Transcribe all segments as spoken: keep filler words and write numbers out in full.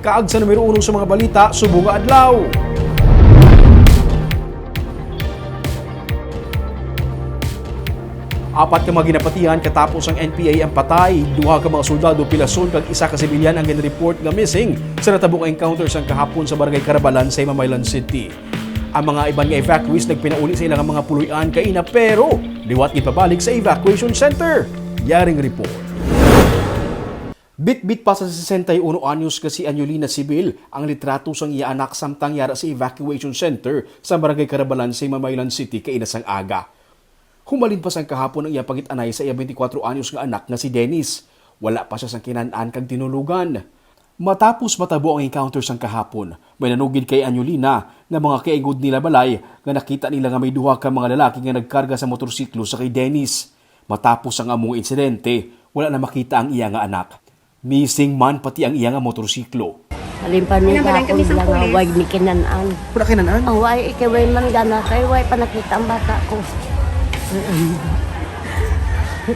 Kag sa numero uno sa mga balita subong nga adlaw. Apat ka mga ginapatihan katapos ang N P A ang patay, duha ka mga soldado pilason kag isa ka sibilyan ang gin-report nga missing sa natabo nga encounter sang kahapon sa Barangay Carabalan sa Himamaylan City. Ang mga iban nga evacuees nagpinauli sa ilang mga puloy-an kaina, pero liwat gipabalik sa evacuation center. Yaring report. Bitbit pa sa sesenta y uno anyos nga si Angelina Sibil ang litrato sang iya anak samtang yara sa evacuation center sa Barangay Carabalan sa Himamaylan City kaina sang aga. Humalin pa sang kahapon ang iya pangit-anay sa iya twenty-four anyos nga anak nga si Dennis. Wala pa siya sang kinan-an kag tinulugan. Matapos matabo ang encounter sang kahapon, may nanugid kay Angelina nga mga kaingod nila balay nga nakita nila nga may duha ka mga lalaki nga nagkarga sa motorsiklo sa kay Dennis. Matapos ang among insidente, wala na makita ang iya nga anak. Missing man pati ang iya nga motorsiklo. Halin pa ni Pinabalan kami sa gakon lang nga pulis. Way ni kinan-an. Wala kinan-an? Oh, way, ikay way man gana kay way pa nakita ang bata ko.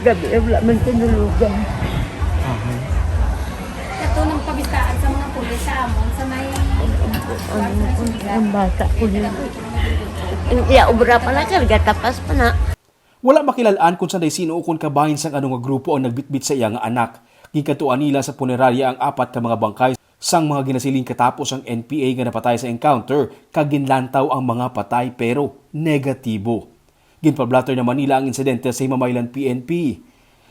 Gabi, wala man tinulugan. Okay. Kato nang pabistaan sa mga pulis sa amon sa may Ang, ang, ang bata ko niya. Ang iya obra pa na, karga tapas pa na. Wala makilal-an kung sanday sino o kon kabahin sang ano nga grupo ang nagbitbit sa iya nga anak. Ginkadtuan nila sa punerarya ang apat ka mga bangkay sang mga ginasiling katapos ang N P A nga napatay sa encounter kag ginlantaw ang mga patay, pero negatibo. Ginpablatter naman nila ang insidente sa Himamaylan P N P.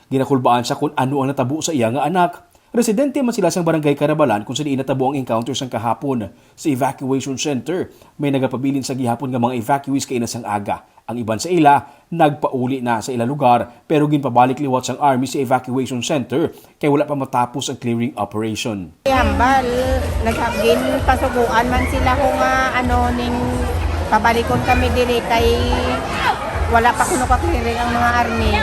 Ginakulbaan siya kung ano ang natabo sa iya nga anak. Residente man sila sang Barangay Carabalan kung sa diin natabo ang encounter sang kahapon. Sa evacuation center, may nagapabilin sa gihapon nga mga evacuees kaina sang aga. Ang iban sa ila nagpauli na sa ila lugar, pero ginpabalik liwat sang army sa evacuation center kay wala pa matapos ang clearing operation. Hambal, naghagin pasuguan man sila ko nga ano ning pabalikon kami diri kay wala pa kuno ka-clearing ang mga army.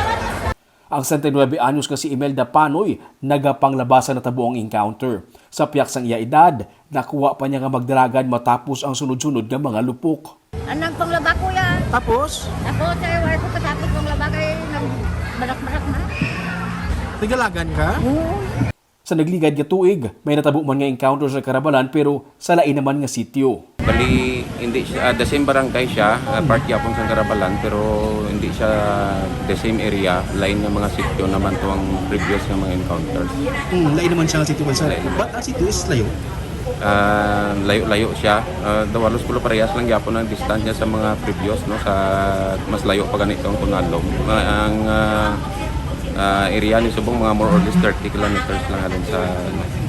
Ang sesenta y nuebe anyos nga si Imelda Panoy nagapanglaba sa natabo ang encounter. Sa piyak sang iya edad, nakuha pa niya nga magdalagan matapos ang sunod-sunod nga mga lupok. Anang panglaba ko ya. Tapos, Ako, sir, wala ko katapos panglaba kay nagbarak-barak na. nagdalagan ka? Sa nagligad nga tuig, may natabo man nga encounter sa Carabalan pero sa lain naman nga sitio. Bali, hindi siya, ah, the same barangay siya, ah, part gyapon sa Carabalan, pero hindi siya the same area, lain nga mga sitio naman to ang previous nga mga encounters. Hmm, lain naman siya nga sitio, sir. Lain. But ang sitio is layo. Ah, layo-layo siya. Ah, daw halos pulo parehas lang gyapon ang distansya sa mga previous, no, sa mas layo pa ganito ang Kunalom. Ma- ang ah, ah, area ni subong mga more or less thirty kilometers lang halin sa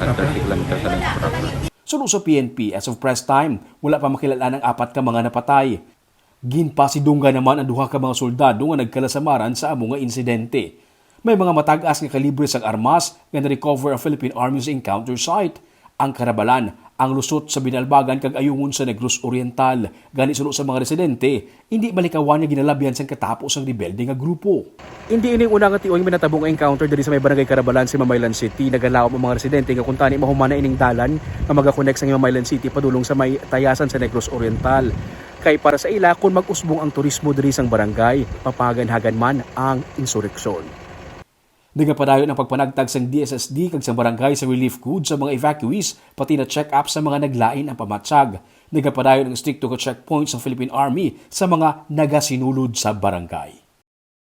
ano, ah, thirty kilometers halin sa Carabalan. Suno sa P N P, as of press time, wala pa makilal-an ang apat ka mga napatay. Ginpasidunggan naman ang duha ka mga soldado nga nagkalasamaran sa amo nga insidente. May mga matag-as nga kalibre sang armas nga na-recover ang Philippine Army sa encounter site. Ang Carabalan ang lusot sa Binalbagan kag Ayungon sa Negros Oriental. Gani, suno sa mga residente, indi malikawan nga ginalabyan sang katapo sang rebelde nga grupo. Indi ini una nga tion nga may natabo nga encounter diri sa may Barangay Carabalan sa Himamaylan City. Nagalaom ang mga residente nga kuntani mahuman na ining dalan nga magakonek sang Himamaylan City padulong sa may tayasan sa Negros Oriental. Kay para sa ila, kon mag-usbong ang turismo diri sang barangay, mapaganhagan man ang insureksyon. Nagapadayon ang pagpanagtag sang D S S D kag sang barangay sa relief goods sa mga evacuees, pati na check-up sa mga naglain ang pamatyag. Nagapadayon ang estrikto nga checkpoint sa Philippine Army sa mga nagasinulod sa barangay.